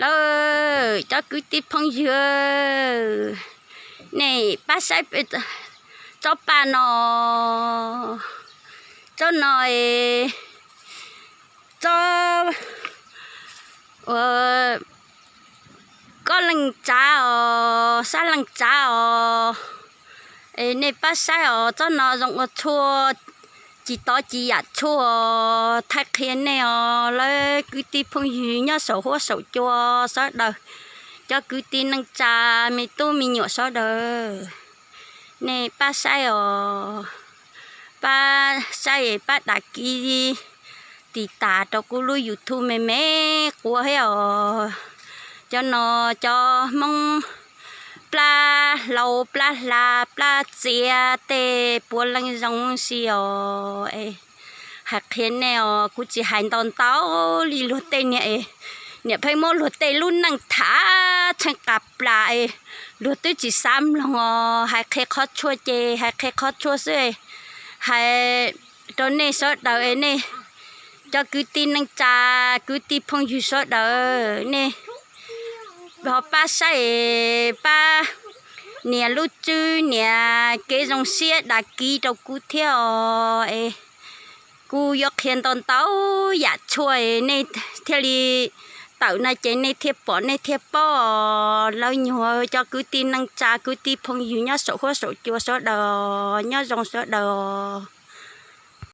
Lawm cov kwv tij phooj ywg, nej pab saib tsob paj no, tsob no es tsob uas koj leej tsav os, sab leej tsav os. Es nej pab saib os, tsob no zoo ua tshuaj, tsis tov tsis yam tshuaj os. Thaij qhia nej os, lawv kwv tij phooj ywg nyob saum huab saum cua sawv daws, cov kwv tij neej tsa, me tub me nyuam sawv daws, nej pab saib os, pab saib es pab dam kiv tiv tas rau kuv lub YouTube me me quas thiab os. Cov no cov Hmoob plab hlau plab hla plab txiav tej puav leej zoo si os. Hais qhia nej os, kuv tsis hais ntau ntau li luag tej niag es niam pheej muab luag tej lub neej tham tsheej qas plas es luag twb tsis xav mloog os. Hais qhia qhov tshuaj ces hais qhia qhov tshuaj xwb. Hais rau nej sawv daws es nej cov kwv tij neej tsa, kwv tij phooj ywg sawv daws, nej ho pab saib es pab nias lub tswb nias kev zoo siab dam kiv rau kuv thiab os. Es kuv yuav qhia ntau ntau yam tshuaj es nej thiaj li tawm no ces nej thiaj pom nej thiaj paub os. Lawv nyuag cov kwv tij neej tsa kwv tij phooj ywg nyob saum huab saum cua sawv daws, nyob zoo sawv daws os.